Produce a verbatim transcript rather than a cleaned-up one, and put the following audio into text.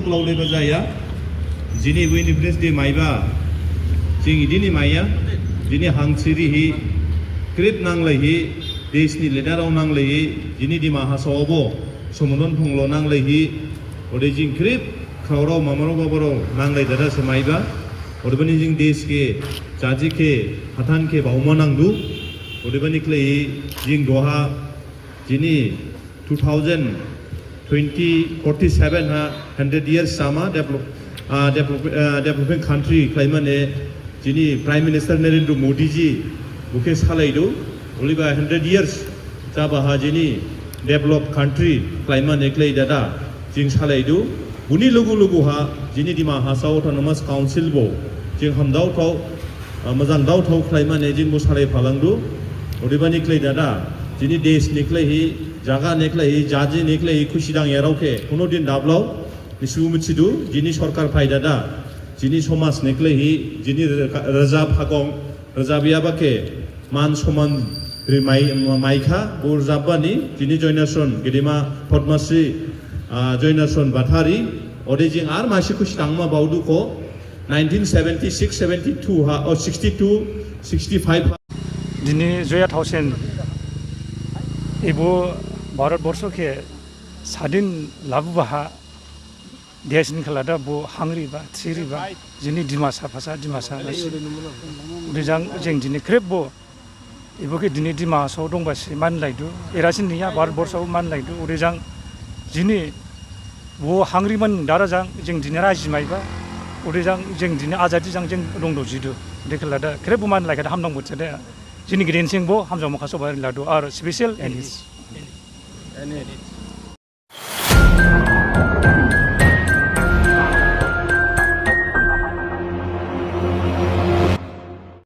Laulaiba jaya, jini ebo independence day maiba, jing idini maiya, jini hangsi rihi, khrip nanglaihi, deshni leaderrao nanglaihi, jini Dima Hasao bo, Somodon Phonglo nanglaihi, ode jing khrip, khaorao, mamarao, babarao, nanglai dada se maiba, odebani jing desh khe, jadi khe, hathan khe, baoma nangdu, odebani khlaihi, jing duha, jini two thousand twenty forty-seven ha hundred years sama develop, ah, develop, ah, developing country khlaimane jini Prime Minister Narendra Modi ji bokhe salaidu, oliba hundred years jaba ha jini develop country khlaimane khlai dada jing salaidu, boni lugu lugu ha jini Dima Hasao Autonomous Council bo jing hamdaothao, ah, mojang daothao khlaimane jing bo salai phalangdu, odebani khlai dada, jini desh ni khlaihi, jaga ni khlaihi, jadi ni khlaihi, khusi dangyarao khe, kuno din dablao, nisibo mithidu, jini sorkar phai dada, jini somaj ni khlaihi, jini rajab hagong, rajabyaba khe, man soman ri mai, maikha, bo rajabbani, jini Joynason, gedema Padma Shri, ah, Joynason Bathari, ode jing ar masi khusi dangma baodu kho, nineteen seventy-six seventy-two ha, oh, sixty-two sixty-five ha. Dini Joya Thaosen, ebo Bharat Borsho khe sadin labuba ha, desh ni khlada bo hangriba, thiriba, jini Dimasa phasa, Dimasa lasi. Ode jang jing dini khrip bo, ebo khe dini Dima Hasao dongba si manlaidu, erasin niya, Bharat Borsho manlaidu, ode jang jini bo hangriman dara jang, jing dini raji maiba, ode jang jing dini ajadi jang jing dongdu jidu, de khlada, khrip bo manlaikhade hamdong bo jade, jini gidin sing bo, hamjaoma khasaoba riladu, ar special Anis.